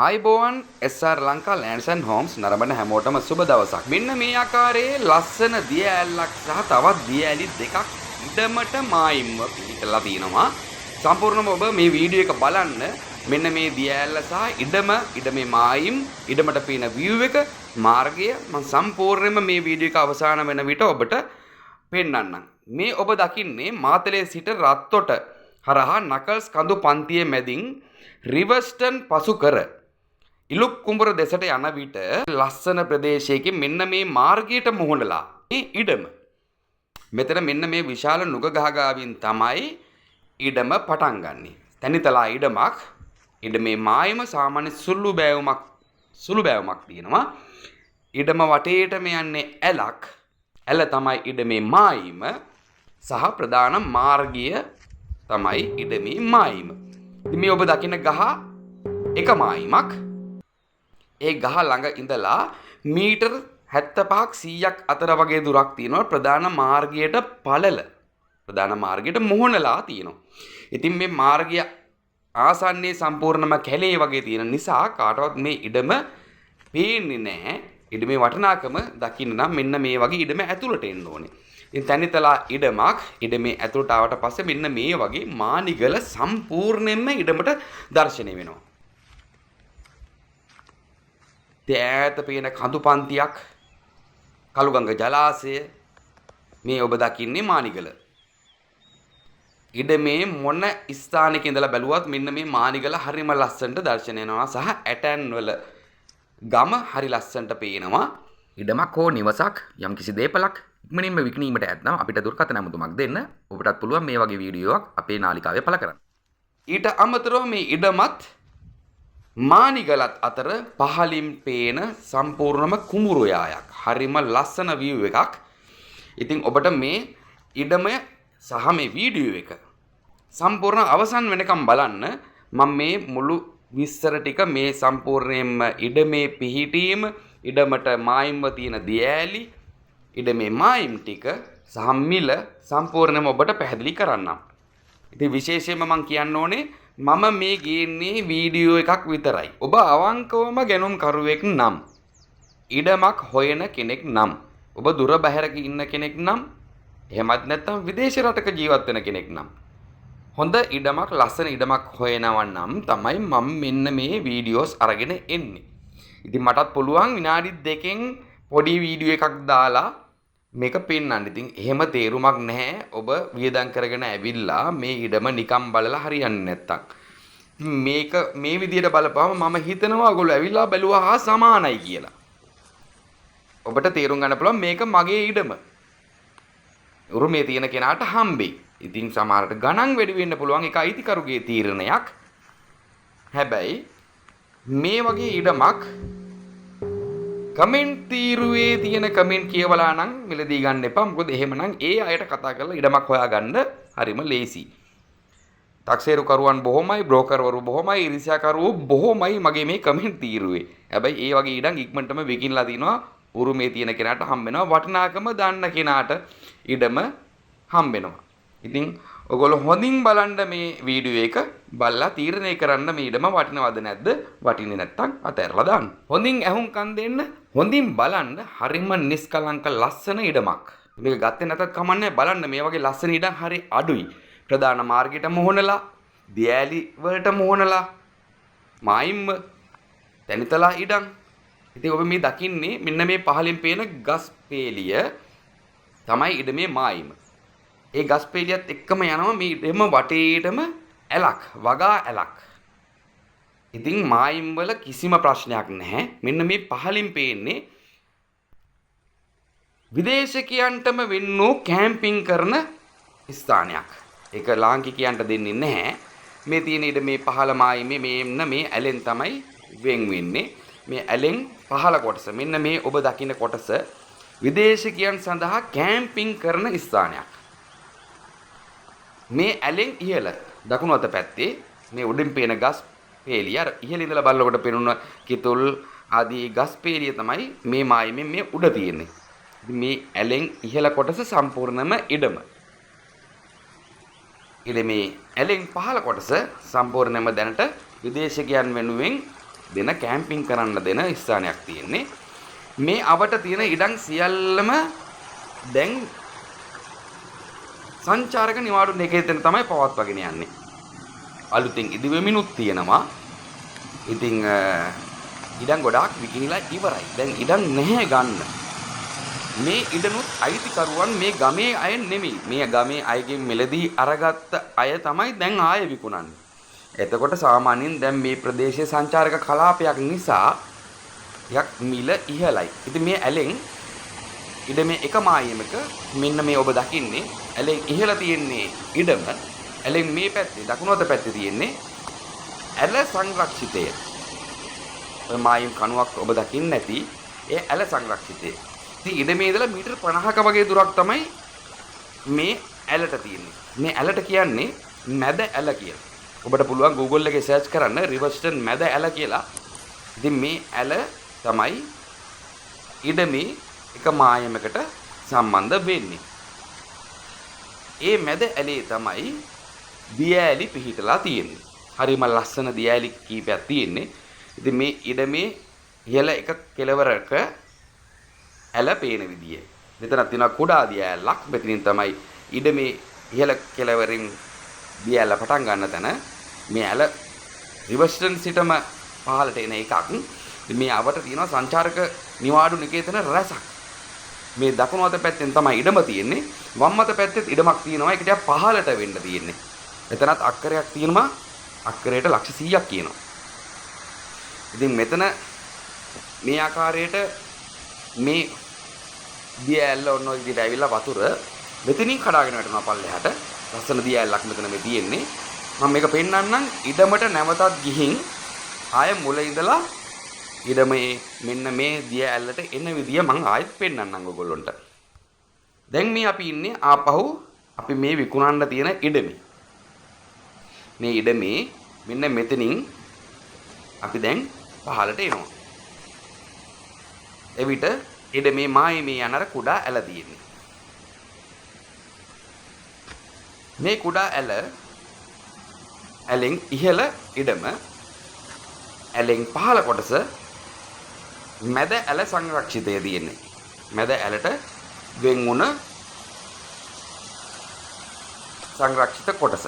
ආයුබෝවන්, SR Lanka lands and Holmes නරඹන හැමෝටම සුබ දවසක්. මෙන්න මේ ආකාරයේ ලස්සන දිය ඇල්ලක් සහ තවත් දිය ඇලි දෙකක් ඉඩමට මායිම්ව පිහිටලා තියෙනවා. සම්පූර්ණයෙන්ම ඔබ මේ වීඩියෝ එක බලන්න. මෙන්න මේ දිය ඇල්ල සහ ඉඩම, ඉඩමේ මායිම්, ඉඩමට පේන විව් එක, මාර්ගය මම සම්පූර්ණයෙන්ම මේ වීඩියෝ එක අවසාන වෙන විට ඔබට පෙන්වන්නම්. මේ ඔබ දකින්නේ මාතලේ සිට රත්තොට හරහා නකල්ස් කඳු පන්තියේ මැදින් රිවර්ස්ටන් පසු කර ඉලුක් කුඹුර දෙසට යන විට ලස්සන ප්‍රදේශයකින් මෙන්න මේ මාර්ගයට මුහුණලා මේ ඉඩම. මෙතන මෙන්න මේ විශාල නුග ගහ ගාවින් තමයි ඉඩම පටන් ගන්නෙ. තනිතලා ඉඩමක්. ඉඩමේ මායම සාමාන්‍ය සුළු බෑවුමක් තියෙනවා. ඉඩම වටේටම යන්නේ ඇලක්. ඇල තමයි ඉඩමේ මායිම සහ ප්‍රධාන මාර්ගය තමයි ඉඩමේ මායිම. ඉතින් මේ ඔබ දකින ගහ එක මායිමක්. ඒ ගහ ළඟ ඉඳලා මීටර් 75ක් 100ක් අතර වගේ දුරක් තියෙනවා ප්‍රධාන මාර්ගයට පළල. ප්‍රධාන මාර්ගයට මුහුණලා තියෙනවා. ඉතින් මේ මාර්ගය ආසන්නයේ සම්පූර්ණම කැලේ වගේ තියෙන නිසා කාටවත් මේ ඉඩම පේන්නේ නැහැ. ඉඩමේ වටිනාකම දකින්න නම් මෙන්න මේ වගේ ඉඩම ඇතුළට එන්න ඕනේ. ඉතින් තනිතලා ඉඩමක්. ඉඩමේ ඇතුළට ආවට පස්සේ මෙන්න මේ වගේ මානිගල සම්පූර්ණයෙන්ම ඉඩමට දර්ශනය වෙනවා. ඉතින් ඈත පේන කඳු පන්තියක්, කළුගඟ ජලාශය, මේ ඔබ දකින්නේ මානිගල. ඉඩමේ මොන ස්ථානයක ඉඳලා බැලුවත් මෙන්න මේ මානිගල හරිම ලස්සනට දර්ශනය වෙනවා සහ ඇටැන් වල ගම හරි ලස්සනට පේනවා. ඉඩමක් හෝ නිවසක් යම්කිසි දේපලක් ඉක්මනින්ම විකිණීමට ඇත්නම් අපිට දුරකථන ඇමතුමක් දෙන්න. ඔබටත් පුළුවන් මේ වගේ වීඩියෝවක් අපේ නාලිකාවේ පළ කරන්න. ඊට අමතරව මේ ඉඩමත් මානිගලත් අතර පහලින් පේන සම්පූර්ණම කුඹුරු යායක්. හරිම ලස්සන විව් එකක්. ඉතින් ඔබට මේ ඉඩම සහ මේ වීඩියෝ එක සම්පූර්ණ අවසන් වෙනකම් බලන්න. මම මේ මුළු විස්තර ටික මේ සම්පූර්ණයෙන්ම ඉඩමේ පිහිටීම, ඉඩමට මායිම්ව තියෙන දියඇලි, ඉඩමේ මායිම් ටික සහ මිල සම්පූර්ණයෙන්ම ඔබට පැහැදිලි කරන්නම්. ඉතින් විශේෂයෙන්ම මං කියන්න ඕනේ, මම මේ ගේන්නේ වීඩියෝ එකක් විතරයි. ඔබ අවංකවම ගැනුම් කරුවෙක් නම්, ඉඩමක් හොයන කෙනෙක් නම්, ඔබ දුර බැහැරක ඉන්න කෙනෙක් නම්, එහෙමත් නැත්නම් විදේශ රටක ජීවත් වෙන කෙනෙක් නම්, හොඳ ඉඩමක් ලස්සන ඉඩමක් හොයනවා නම් තමයි මම මෙන්න මේ වීඩියෝස් අරගෙන එන්නේ. ඉතින් මටත් පුළුවන් විනාඩි 2කින් පොඩි වීඩියෝ එකක් දාලා මේක පෙන්වන්න. ඉතින් එහෙම තේරුමක් නැහැ ඔබ වියදම් කරගෙන ඇවිල්ලා මේ ඉඩම නිකම් බලලා හරියන්නේ නැත්තම්. මේක මේ විදියට බලපුවම මම හිතනවා ඔයගොල්ලෝ ඇවිල්ලා බැලුවා හා සමානයි කියලා. ඔබට තේරුම් ගන්න පුළුවන් මේක මගේ ඉඩම. උරුමේ තියෙන කෙනාට හම්බෙයි. ඉතින් සමහරට ගණන් වැඩි වෙන්න පුළුවන්, ඒක අයිතිකරුගේ තීරණයක්. හැබැයි මේ වගේ ඉඩමක් කමෙන්ට් තීරුවේ තියෙන කමෙන්ට් කියවලා නම් මිලදී ගන්න එපා. මොකද එහෙමනම් ඒ අයට කතා කරලා ඉඩමක් හොයාගන්න හරිම ලේසි. තක්සේරුකරුවන් බොහොමයි, බ්‍රෝකර්වරු බොහොමයි, ඉරිසියාකරුවෝ බොහොමයි මගේ මේ කමෙන්ට් තීරුවේ. හැබැයි ඒ වගේ ඉඩම් ඉක්මනටම විකිණලා තිනවා. උරුමේ තියෙන කෙනාට හම්බ වෙනවා. වටිනාකම දන්න කෙනාට ඉඩම හම්බ වෙනවා. ඉතින් ඔයගොල්ලෝ හොඳින් බලන්න මේ වීඩියෝ එක බලලා තීරණය කරන්න මේ ඉඩම වටිනවද නැද්ද. වටින්නේ නැත්තම් අතෑරලා දාන්න. හොඳින් ඇහුම්කන් දෙන්න, හොඳින් බලන්න. හරිම නිස්කලංක ලස්සන ඉඩමක්. මේක ගත්තේ නැතත් කමන්නේ, බලන්න. මේ වගේ ලස්සන ඉඩම් හරි අඩුයි. ප්‍රධාන මාර්ගයට මුහුණලා, දියඇලි වලට මුහුණලා, මායිම්ම තැනිතලා ඉඩම්. ඉතින් ඔබ මේ දකින්නේ මෙන්න මේ පහලින් පේන ගස් පේලිය තමයි ඉඩමේ මායිම. ඒ ගස් පේලියත් එක්කම යනවා මේ ඉඩම වටේටම ඇලක්, වගා ඇලක්. ඉතින් මායිම් වල කිසිම ප්‍රශ්නයක් නැහැ. මෙන්න මේ පහලින් පේන්නේ විදේශිකයන්ටම වෙන් වූ කැම්පින් කරන ස්ථානයක්. ඒක ලාංකිකයන්ට දෙන්නේ නැහැ. මේ තියෙන ඉඩ මේ පහළ මායිමේ මේ මේ ඇලෙන් තමයි වෙන් වෙන්නේ. මේ ඇලෙන් පහළ කොටස, මෙන්න මේ ඔබ දකින කොටස විදේශිකයන් සඳහා කැම්පින් කරන ස්ථානයක්. මේ ඇලෙන් ඉහළ දකුණු අත පැත්තේ මේ උඩින් පේන ගස් පේලිය, අර ඉහළ ඉඳලා බලනකොට පෙනුන කිතුල් ආදී ගස් පේලිය තමයි මේ මායිමෙන් මේ උඩ තියෙන්නේ. ඉතින් මේ ඇලෙන් ඉහළ කොටස සම්පූර්ණම ඉඩම. ඉතින් මේ ඇලෙන් පහළ කොටස සම්පූර්ණයෙන්ම දැනට විදේශිකයන් වෙනුවෙන් දෙන කැම්පින් කරන්න දෙන ස්ථානයක් තියෙන්නේ. මේ අවට තියෙන ඉඩම් සියල්ලම දැන් සංචාරක නිවාඩු නිකේතන තමයි පවත්වාගෙන යන්නේ. අලුතෙන් ඉදිවෙමිනුත් තියෙනවා. ඉතින් ඉඩම් ගොඩාක් විකිණිලා ඉවරයි. දැන් ඉඩම් නැහැ ගන්න. මේ ඉඩනුත් අයිතිකරුවන් මේ ගමේ අය නෙමෙයි. මේ ගමේ අයගෙන් මිලදී අරගත්ත අය තමයි දැන් ආයෙ විකුණන්නේ. එතකොට සාමාන්‍යයෙන් දැන් මේ ප්‍රදේශයේ සංචාරක කලාපයක් නිසා ටිකක් මිල ඉහළයි. ඉතින් මේ ඇලෙන් ඉඩමේ එක මායිමක මෙන්න මේ ඔබ දකින්නේ ඇලෙන් ඉහළ තියෙන්නේ ඉඩම. ඇලෙන් මේ පැත්තේ දකුණු අත පැත්තේ තියෙන්නේ ඇල සංරක්ෂිතය. ඔය මායිම් කණුවක් ඔබ දකින්න නැති ඒ ඇල සංරක්ෂිතය. ඉතින් ඉඩමේ ඉඳලා මීටර් 50ක වගේ දුරක් තමයි මේ ඇලට තියෙන්නේ. මේ ඇලට කියන්නේ මැද ඇල කියලා. ඔබට පුළුවන් Google එකේ සර්ච් කරන්න රිවර්ස්ටන් මැද ඇල කියලා. ඉතින් මේ ඇල තමයි ඉඩමේ එක මායමකට සම්බන්ධ වෙන්නේ. ඒ මැද ඇලේ තමයි දියඇලි පිහිටලා තියෙන්නේ. හරිම ලස්සන දියඇලි කීපයක් තියෙන්නේ. ඉතින් මේ ඉඩමේ ඉහළ එක කෙළවරක ඇල පේන විදිය. මෙතනක් තියෙනවා කුඩා දියඇල්ලක්. මෙතනින් තමයි ඉඩමේ ඉහළ කෙළවරින් දියඇල්ල පටන් ගන්න තැන. මේ ඇල රිවර්ස්ටන් සිටම පහළට එන එකක්. ඉතින් මේ අවට තියෙනවා සංචාරක නිවාඩු නිකේතන රැසක්. මේ දකුණු අත පැත්තෙන් තමයි ඉඩම තියෙන්නේ. වම් අත පැත්තෙත් ඉඩමක් තියෙනවා. ඒක ටිකක් පහළට වෙන්න තියෙන්නේ. එතනත් අක්කරයක් තියෙනවා. අක්කරයට ලක්ෂ 100ක් කියනවා. ඉතින් මෙතන මේ ආකාරයට මේ දිය ඇල්ල ඔන්න ඔය විදිහට ඇවිල්ලා වතුර මෙතනින් කඩාගෙන වැටෙනවා පල්ලෙහාට. ලස්සන දිය ඇල්ලක් මෙතන මේ තියෙන්නේ. මම මේක පෙන්නන්නම්. ඉඩමට නැවතත් ගිහින් ආය මුල ඉඳලා ඉඩමේ මෙන්න මේ දිය ඇල්ලට එන විදිය මං ආයෙත් පෙන්නන්නම් ඔයගොල්ලොන්ට. දැන් මේ අපි ඉන්නේ ආපහු අපි මේ විකුණන්න තියෙන ඉඩමේ. මේ ඉඩමේ මෙන්න මෙතනින් අපි දැන් පහළට එනවා. එවිට ඉඩමේ මායිමේ යන අර කුඩා ඇල තියෙන්නේ. මේ කුඩා ඇල ඇලෙන් ඉහළ ඉඩම ඇලෙන් පහළ කොටස මැද ඇල සංරක්ෂිතය තියෙන්නේ. මැද ඇලට වෙන් වුණ සංරක්ෂිත කොටස.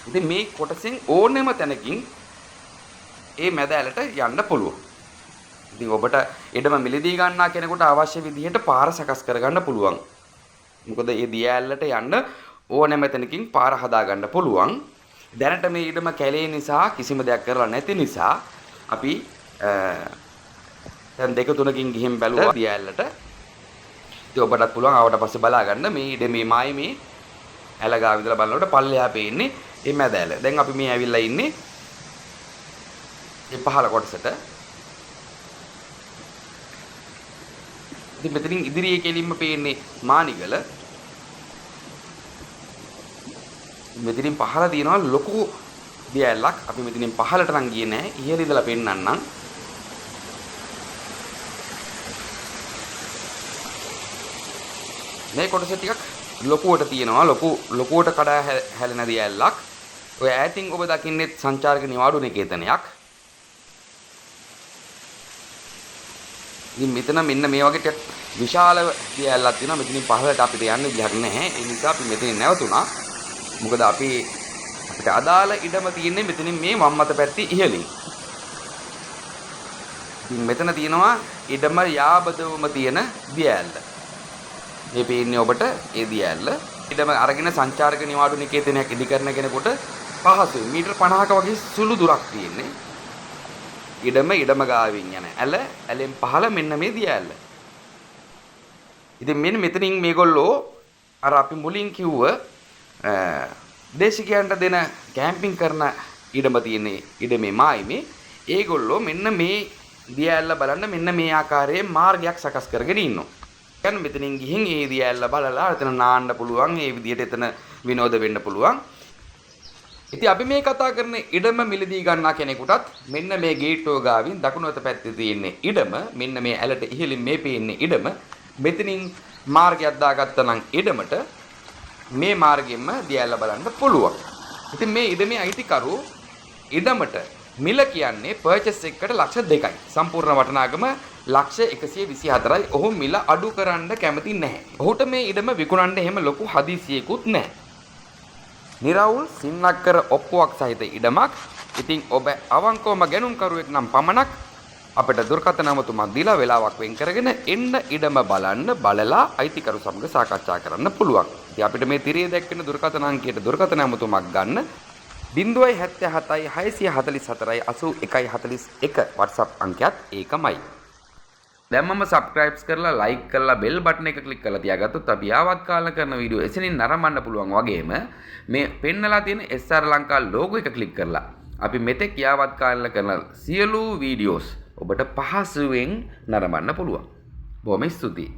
ඉතින් මේ කොටසෙන් ඕනෑම තැනකින් ඒ මැද ඇලට යන්න පුළුවන්. ඉතින් ඔබට ඉඩම මිලදී ගන්නා කෙනෙකුට අවශ්‍ය විදිහට පාර සකස් කරගන්න පුළුවන්. මොකද මේ දිය ඇල්ලට යන්න ඕනෑම තැනකින් පාර හදා ගන්න පුළුවන්. දැනට මේ ඉඩම කැලේ නිසා කිසිම දෙයක් කරලා නැති නිසා අපි දැන් දෙක තුනකින් ගිහින් බැලුවා දිය ඇල්ලට. ඉතින් ඔබටත් පුළුවන් ආවට පස්සේ බලා ගන්න මේ ඉඩමේ මායිමේ ඇල ගාව ඉඳලා බලනකොට පල්ලෙහා පේන්නේ මේ මැද ඇල. දැන් අපි මේ ඇවිල්ලා ඉන්නේ මේ පහළ කොටසට. ඉතින් මෙතනින් ඉදිරියේ කෙලින්ම පේන්නේ මානිගල. මෙතනින් පහළ තියෙනවා ලොකු දිය ඇල්ලක්. අපි මෙතනින් පහළට නම් ගියේ නෑ. ඉහළ ඉඳලා පෙන්නන්නම්. මේ කොටස ටිකක් ලොකුවට තියෙනවා. ලොකුවට කඩා හැලෙන දිය ඇල්ලක්. ඔය ඈතින් ඔබ දකින්නේ සංචාරක නිවාඩු නිකේතනයක්. ඉතින් මෙතන මෙන්න මේ වගේ ටිකක් විශාල දිය ඇල්ලක් තියෙනවා. මෙතනින් පහළට අපිට යන්න විදිහක් නැහැ. ඒ නිසා අපි මෙතනින් නැවතුණා. මොකද අපිට අදාළ ඉඩම තියෙන්නේ මෙතනින් මේ වම් අත පැත්තේ ඉහළින්. ඉතින් මෙතන තියෙනවා ඉඩම යාබදවම තියෙන දිය ඇල්ල. මේ පේන්නේ ඔබට ඒ දිය ඇල්ල. ඉඩම අරගෙන සංචාරක නිවාඩු නිකේතනයක් ඉදි කරන කෙනෙකුට පහසුයි. මීටර් 50ක වගේ සුළු දුරක් තියෙන්නේ. ඉඩම ගාවින් යන ඇල, ඇලෙන් පහළ මෙන්න මේ දිය ඇල්ල. ඉතින් මෙන්න මෙතනින් මේගොල්ලෝ අර අපි මුලින් කිව්ව දේශිකයන්ට දෙන කැම්පින් කරන ඉඩම තියෙන ඉඩමේ මායිමේ ඒගොල්ලෝ මෙන්න මේ දිය ඇල්ල බලන්න මෙන්න මේ ආකාරයේ මාර්ගයක් සකස් කරගෙන ඉන්නවා. දැන් මෙතනින් ගිහින් ඒ දිය ඇල්ල බලලා එතන නාන්න පුළුවන්, ඒ විදිහට එතන විනෝද වෙන්න පුළුවන්. ඉතින් අපි මේ කතා කරන ඉඩම මිලදී ගන්නා කෙනෙකුටත් මෙන්න මේ ගේට්ටුව ගාවින් දකුණු අත පැත්තේ තියෙන ඉඩම, මෙන්න මේ ඇලට ඉහළින් මේ පේන්නේ ඉඩම, මෙතනින් මාර්ගයක් දාගත්තා නම් ඉඩමට මේ මාර්ගයෙන්ම දිය ඇල්ල බලන්න පුළුවන්. ඉතින් මේ ඉඩමේ අයිතිකරු ඉඩමට මිල කියන්නේ පර්චේස් එකකට ලක්ෂ 2යි. සම්පූර්ණ වටිනාකම ලක්ෂ 124යි. ඔහු මිල අඩු කරන්න කැමති නැහැ. ඔහුට මේ ඉඩම විකුණන්න එහෙම ලොකු හදිසියකුත් නැහැ. නිරවුල් සින්නක්කර ඔප්පුවක් සහිත ඉඩමක්. ඉතින් ඔබ අවංකවම ගැනුම්කරුවෙක් නම් පමණක් අපිට දුරකථන ඇමතුමක් දීලා වෙලාවක් වෙන් කරගෙන එන්න ඉඩම බලන්න, බලලා අයිතිකරු සමග සාකච්ඡා කරන්න පුළුවන්. ඉතින් අපිට මේ තිරයේ දැක්වෙන දුරකථන අංකයට දුරකථන ඇමතුමක් ගන්න 077 644 81 41 WhatsApp අංකයත් ඒකමයි. දැන් මම සබ්ස්ක්‍රයිබ්ස් කරලා, ලයික් කරලා, බෙල් බටන් එක ක්ලික් කරලා තියාගත්තොත් අපි යාවත් කාලන කරන වීඩියෝ එසැනින් නරඹන්න පුළුවන් වගේම මේ පෙන්නලා තියෙන SR Lanka logo එක ක්ලික් කරලා අපි මෙතෙක් යාවත් කාලන කරන සියලු වීඩියෝස් ඔබට පහසුවෙන් නරඹන්න පුළුවන්. බොහොම ස්තුතියි.